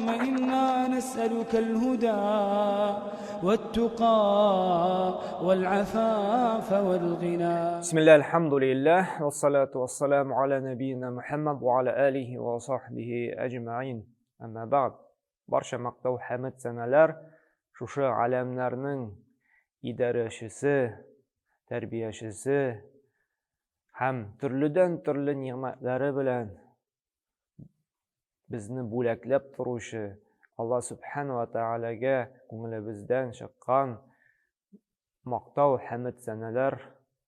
اللهم إنا نسألك الهدى والتقى والعفاف والغنى. بسم الله، الحمد لله، والصلاة والسلام على نبينا محمد وعلى آله وصحبه أجمعين. أما بعد. Барча мактау, хәмед, сәнәләр шушы галәмнәрнең идарәчесе, тәрбиячесе һәм төрледән-төрле нигъмәтләре белән безне бүләкләп торучы Алла Сүбхәнә вә Тәгаләгә күңелебездән чыккан мактау, хәмед, сәнәләр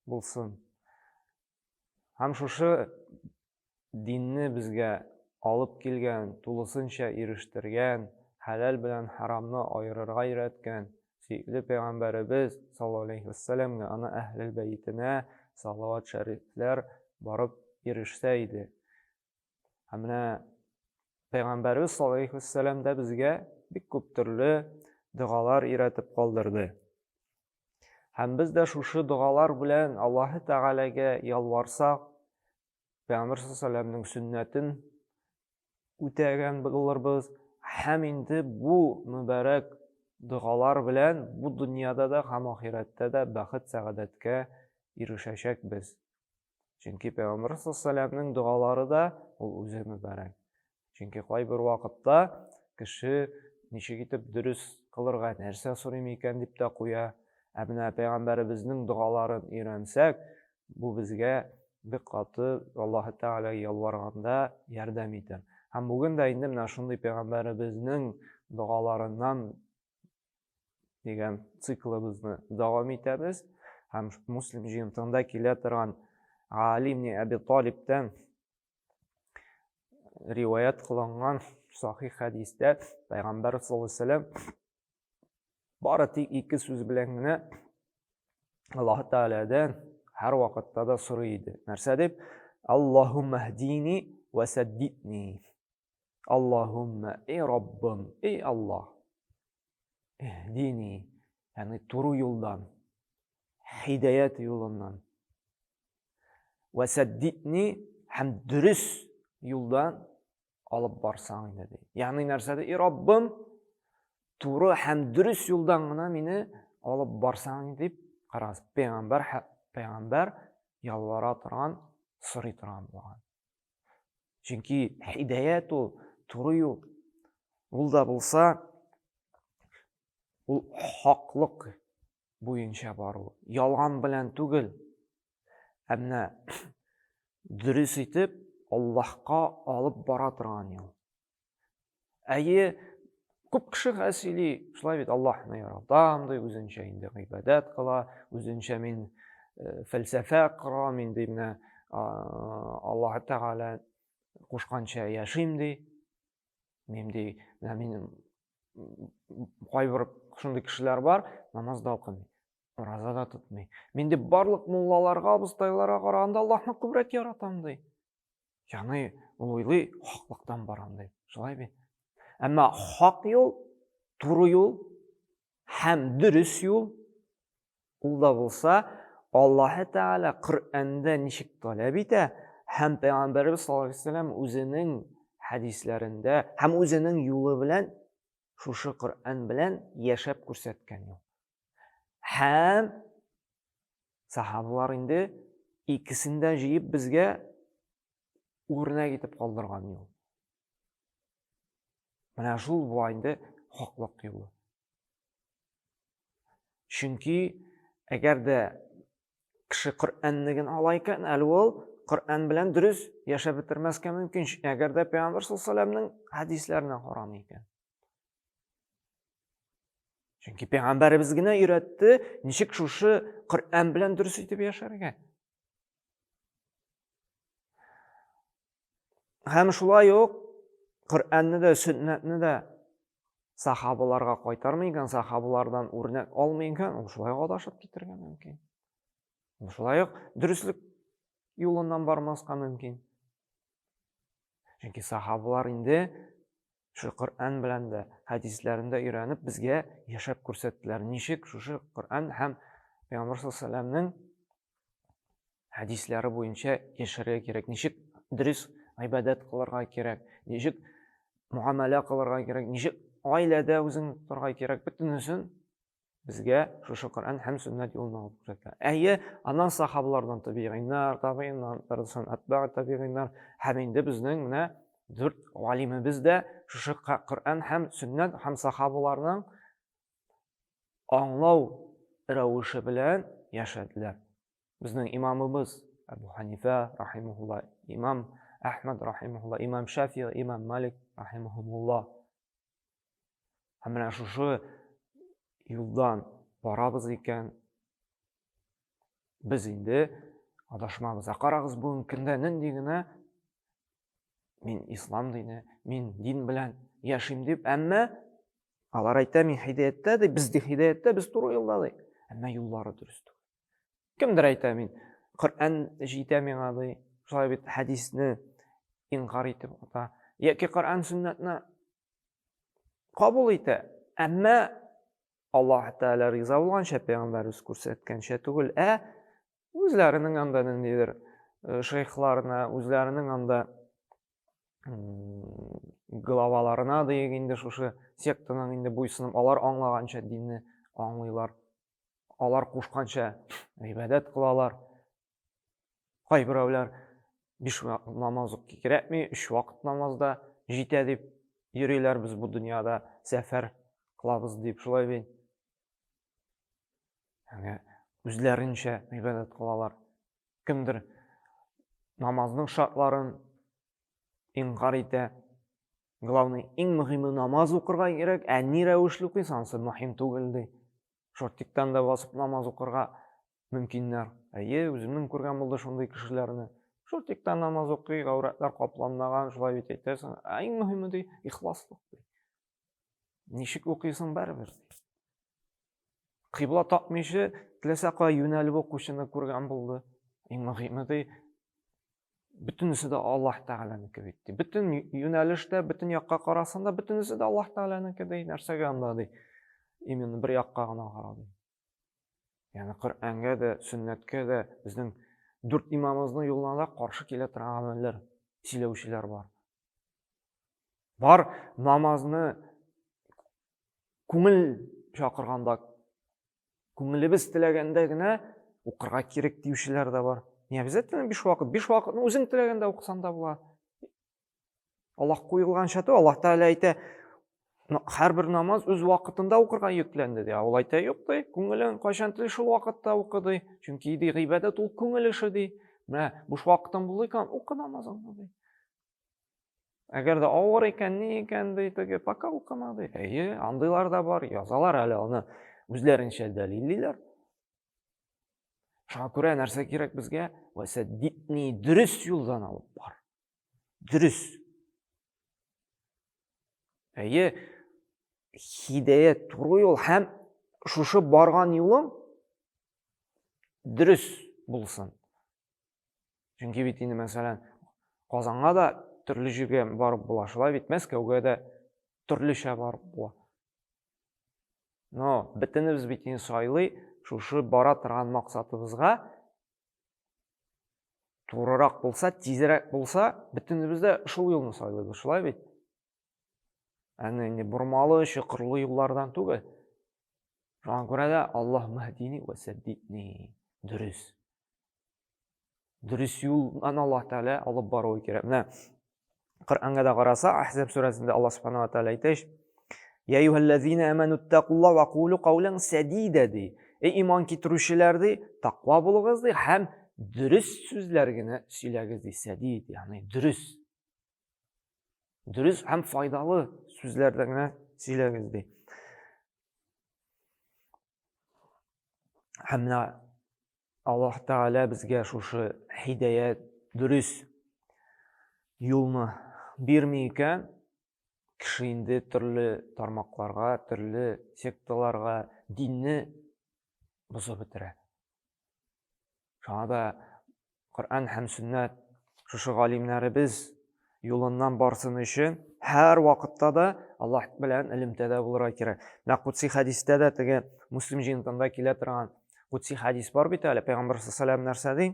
булсын. Һәм шушы динне безгә алып килгән, тулысынча ирештергән, хәләл белән харамны аерырга өйрәткән сөекле пәйгамбәребез саллаллаһу алейһи вәссәламгә, аны әһлел бәйтенә салават шәрифләр барып ирешсә иде. Һәм менә пәйгамбәребез саллаллаһу алейһи вәссәлам дә безгә бик күп төрле догалар өйрәтеп калдырды. Һәм без дә шушы догалар белән Аллаһы Тәгаләгә ялварсак, Пәйгамбәр саллаллаһу сөннәтен үтәгән булырбыз һәм инде бу мөбарәк догалар белән бу дөньяда да һәм ахирәттә дә бәхет сәгадәткә ирешәчәкбез. Чөнки Пәйгамбәр саллаллаһу догалары да ул үзе мөбарәк. Чөнки кайбер вакытта кеше ничек итеп дөрес кылырга, нәрсә сорыйм икән дип тә куя. Ә менә пәйгамбәребезнең догаларын өйрәнсәк, бу безгә бик каты Аллаһы Тәгаләгә ялварганда ярдәм итәр. Һәм бүген дә инде менә шундый пәйгамбәребезнең догаларыннан дигән циклыбызны дәвам итәбез. Һәм Муслим җыентыгында килә торган Али ибн Әби Талибтән риваять кылынган сахих хәдистә Пәйгамбәр саллаллаһу алейһи вәсәлләм бары тик ике сүз белән генә Аллаһ Тәгаләдән һәр вакытта да сорый иде. Нәрсә дип? Аллаһумма һдини вә сәддидни. Аллаһумма, эй Раббым, эй Аллаһ. Иһдини, ягъни туры юлдан, һидаят юлыннан. Вә сәддидни һәм дөрес юлдан алып барсаң инде ди. Ягъни нәрсә ди? И Раббым, туры һәм дөрес юлдан гына мине алып барсаң дип карагыз. Пәйгамбәр пәйгамбәр ялвара торган, сорый торган булган. Чөнки һидаят ул туры юл. Ул да булса ул хаклык буенча бару. Ялган белән түгел, ә менә дөрес итеп Аллаһка алып бара торган юл. Әйе, күп кеше сөйли, шулай бит, Аллаһны яратам ди, үзенчә инде гыйбадәт кыла, үзенчә мин э, фәлсәфә корам, инде менә Аллаһ Тәгалә кушканча яшим ди. Мин ди, менә мин кайбер шундый кешеләр бар, намаз да укымый, ураза да тотмый. Мин ди барлык муллаларга, абыстайларга караганда Аллаһны күбрәк яратам ди. Ягъни ул уйлый, хаклыктан барам ди. Шулай бит. Әмма хак юл, туры юл һәм дөрес юл ул да булса Аллаһы Тәгалә Коръәндә ничек таләп итә һәм Пәйгамбәребез саллаллаһу алейһи вәсәлләм үзенең хәдисләрендә һәм үзенең юлы белән шушы Коръән белән яшәп күрсәткән юл. Һәм сахабалар инде икесен дә җыеп безгә үрнәк итеп калдырган юл. Менә шул була инде хаклык юлы. Чөнки әгәр дә кеше Коръәнне генә ала икән, әле ул Коръән белән дөрес яшәп бетермәскә мөмкин, әгәр дә Пәйгамбәр саллаллаһу алейһи вәсәлләмнең хәдисләренә карамый икән. Чөнки Пәйгамбәребез генә өйрәтте, ничек шушы Коръән белән дөрес итеп яшәргә. Һәм шулай ук Коръәнне дә, сөннәтне дә сахабаларга кайтармый икән, сахабалардан үрнәк алмый икән, ул шулай ук адашып китәргә мөмкин. Ул шулай ук дөреслек юлыннан бармаска мөмкин. Чөнки сахабалар инде шушы Коръән белән дә, хәдисләрен дә өйрәнеп, безгә яшәп күрсәттеләр. Ничек шушы Коръән һәм Пәйгамбәр саллаллаһу алейһи вәсәлләмнең хәдисләре буенча яшәргә кирәк, ничек дөрес гыйбадәт кылырга кирәк, ничек муамәлә кылырга кирәк, ничек гаиләдә үзең тотарга кирәк, бөтенесен безгә шушы Коръән һәм сөннәт юлына алып күрсәтә. Әйе, аннан сахабалардан табигыйннар, табигыйннар, атба табигыйннар һәм инде безнең менә дүрт галимебез дә шушы Коръән һәм сөннәт һәм сахабаларның аңлау рәвеше белән яшәделәр. Безнең имамыбыз Әбу Ханифә рахимахулла, имам Әхмәд рахимахулла, имам Шафи, имам Малик рахимахумулла. Һәм менә шушы юлдан барабыз икән, без инде адашмабыз. Ә карагыз, бүгенге көндә нинди генә мин ислам дине, мин дин белән яшим дип, әмма алар әйтә, мин һидаяттә ди, без ди һидаяттә, без туры юлда ди. Әмма юллары дөрес түгел. Кемдер әйтә, мин Коръән җитә миңа ди. Шулай бит хәдисне инкар итеп ата. Яки Коръән сөннәтне кабул итә. Әмма Аллаһ Тәгалә риза булганча, пәйгамбәребез күрсәткәнчә түгел, ә үзләренең анда ниндидер э, шейхларына, үзләренең анда главаларына диек инде шушы сектаның инде буйсынып, алар аңлаганча динне аңлыйлар. Алар кушканча гыйбадәт кылалар. Кайберәүләр биш вакыт намаз ук кирәкми, өч вакыт намаз да җитә дип йөриләр, без бу дөньяда сәфәр кылабыз дип, шулай бит. Ягъни үзләренчә гыйбадәт кылалар. Кемдер намазның шартларын инкар итә. Главный, иң мөһиме намаз укырга кирәк, ә ни рәвешле укыйсың, анысы мөһим түгел ди. Шортиктан да басып намаз укырга мөмкиннәр. Әйе, үземнең күргән булды шундый кешеләрне. Шортиктан намаз укый, гаурәтләр капланмаган, шулай бит әйтәсең. Ә иң мөһиме ди, ихласлык ди. Ничек укыйсың барыбер ди. Кыйбла тапмыйча, теләсә кая юнәлеп укучыны күргән булды. Иң мөһиме ди, бөтенесе дә Аллаһ Тәгаләнеке бит ди. Бөтен юнәлештә, бөтен якка карасаң да, бөтенесе дә Аллаһ Тәгаләнеке ди. Нәрсәгә анда ди? Именно бер якка гына карау ди. Ягъни Коръәнгә дә, сөннәткә дә, безнең дүрт имамыбызның юлына да каршы килә торган гамәлләр сөйләүчеләр бар. Бар намазны күңел чакырганда Күңелебез теләгәндә генә укырга кирәк диючеләр дә бар. Не обязательно биш вакыт. Биш вакытны үзең теләгәндә укысаң да була. Аллаһ куелганча түгел, Аллаһ Тәгалә әйтә, һәрбер намаз үз вакытында укырга йөкләнде ди. Ул әйтә, юк ди, күңелең кайчан тели шул вакытта укы ди. Чөнки ди гыйбадәт ул күңел эше ди. Менә буш вакытың булды икән, укы намазыңны ди. Әгәр дә авыр икән, ни икән ди, теге пока укыма ди. Әйе, андыйлар да бар, язалар әле аны үзләренчә дәлиллиләр. Шуңа күрә нәрсә кирәк безгә? Вәсәддитни дөрес юлдан алып бар. Дөрес. Әйе, хидәят туры юл һәм шушы барган юлың дөрес булсын. Чөнки бит инде, мәсәлән, Казанга да төрле җиргә барып була, шулай бит, Мәскәүгә дә төрлечә барып була. Но бөтенебез бит инде сайлый шушы бара торган максатыбызга турырак булса, тизрәк булса, бөтенебез дә шул юлны сайлыйбыз, шулай бит? Әнә инде бормалы, чокырлы юллардан түгел. Шуңа күрә дә Аллаһ маһдини вә сәддидни. Дөрес. Дөрес юлдан Аллаһ Тәгалә алып баруы кирәк. Менә Коръәнгә дә караса, Ахзаб сүрәсендә Аллаһ Субхану ва Тәгалә әйтә, Я юһәлләзина аману иттакулла ва кулу каулан сәдида ди. Эй иман китерүчеләр ди, таква булыгыз ди һәм дөрес сүзләр генә сөйләгез ди. Сәдид, ягъни дөрес. Дөрес һәм файдалы сүзләрдә генә сөйләгез ди. Һәм менә Аллаһ Тәгалә безгә шушы һидаят, дөрес юлны бирми икән, кеше инде төрле тармакларга, төрле секталарга динне бозып бетерә. Шуңа да Коръән һәм сөннәт шушы галимнәребез юлыннан барсын өчен һәр вакытта да Аллаһ белән элемтәдә булырга кирәк. Менә кутси хәдистә дә теге Муслим җыентында килә торган кутси хәдис бар бит әле. Пәйгамбәр саллаллаху нәрсә ди?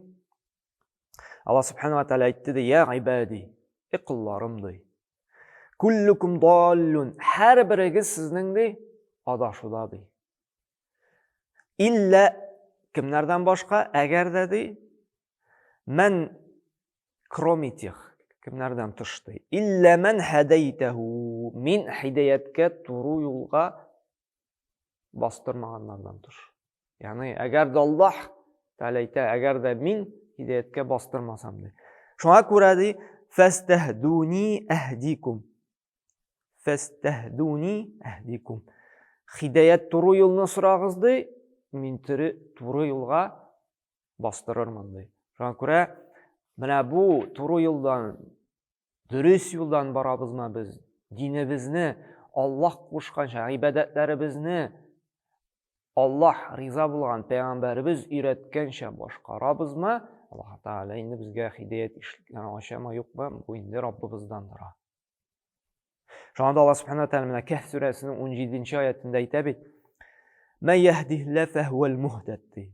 Аллаһ субхана ва тааля әйтте ди, "Я гыйбади, эй колларым ди. Күллүкум даллун. Һәрберегез сезнең ди адашуда ди. Иллә кемнәрдән башка, әгәр дә ди, мән кроме тех, кемнәрдән тыш ди. Иллә мән һәдәйтәһу. Мин һидәяткә туры юлга бастырмаганнардан тыш. Ягъни, әгәр дә Аллаһ Тәгалә әйтә, әгәр дә мин һидәяткә бастырмасам ди. Шуңа күрә ди, фәстәһдуни әһдикум. Фәстәһдуни әһдикум. Һидәят туры юлны сорагыз ди, мин тере туры юлга бастырырмын ди. Шуңа күрә менә бу туры юлдан Дөрес юлдан барабызмы без? Динебезне Аллаһ кушканча, гыйбадәтләребезне Аллаһ риза булган пәйгамбәребез өйрәткәнчә башкарабызмы? Аллаһ Тәгалә инде безгә һидәят ишекләрен ачамы, юкмы? Бу инде Раббыбыздан тора. Шуңа да Аллаһ Субхану тәгалә менә Кәһф сүрәсенең 17-нче аятендә әйтә бит: "Мә яһдиһилла фәһүәл муһтад" ди.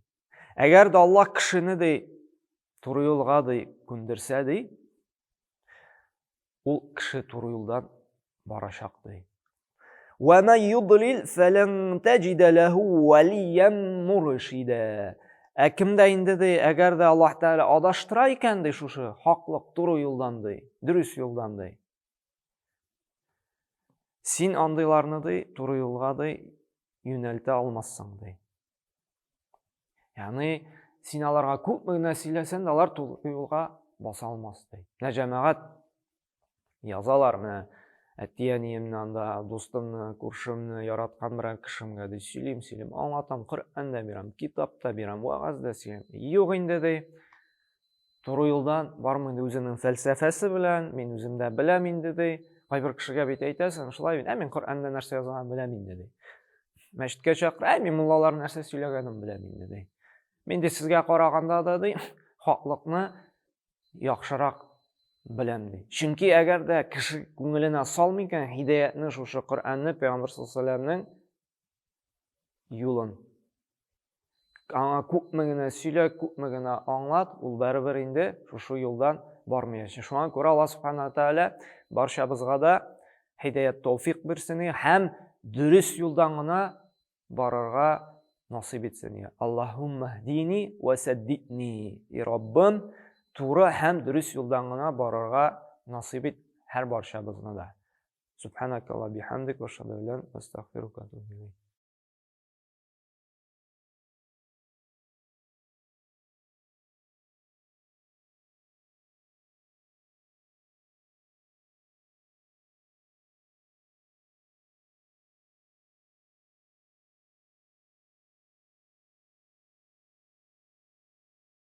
Әгәр дә Аллаһ кешене ди туры юлга ди күндерсә ди, ул кеше туры юлдан барачак ди. Ва ман юдлил фалан таҗида лаху валиян муршида. Ә кемдә инде ди, әгәр дә Аллаһ Тәгалә адаштыра икән ди шушы хаклык туры юлдан ди, дөрес юлдан ди. Син андыйларны ди туры юлга ди юнәлтә алмассың ди. Ягъни син аларга күпме генә сөйләсәң дә, алар туры юлга баса алмас ди. Менә җәмәгать язалар, менә әти-әниемне анда, дустымны, күршемне, яраткан берәр кешемгә ди, сөйлим, сөйлим, аңлатам, Коръән дә бирәм, китап та бирәм, вәгазь дә сөйлим. Юк инде ди. Туры юлдан бармый инде үзенең фәлсәфәсе белән, мин үзем дә беләм инде ди. Кайбер кешегә бит әйтәсең, шулай бит, ә мин Коръәндә нәрсә язганын беләм инде ди. Мәчеткә чакыр, ә мин муллалар нәрсә сөйләгәнен беләм инде ди. Мин ди сезгә караганда да ди, хаклыкны яхшырак беләм ди. Чөнки әгәр дә кеше күңеленә салмый икән һидәятне шушы Коръәнне, Пәйгамбер саллаллаһу алейһи вәсәлләмнең юлын. Аңа күпме генә сөйлә, күпме генә аңлат, ул барыбер инде шушы юлдан бармаячак. Шуңа күрә Аллаһ субхана тәгалә барчабызга да һидаят тәүфик бирсен һәм дөрес юлдан гына барырга насыйп итсен. Аллаһумма һдини ва сәддидни. И Раббым, туры һәм дөрес юлдан гына барырга насыйп ит һәр барчабызны да. Субханакалла бихамдик ва шаду астагфирука ва атубу илейк.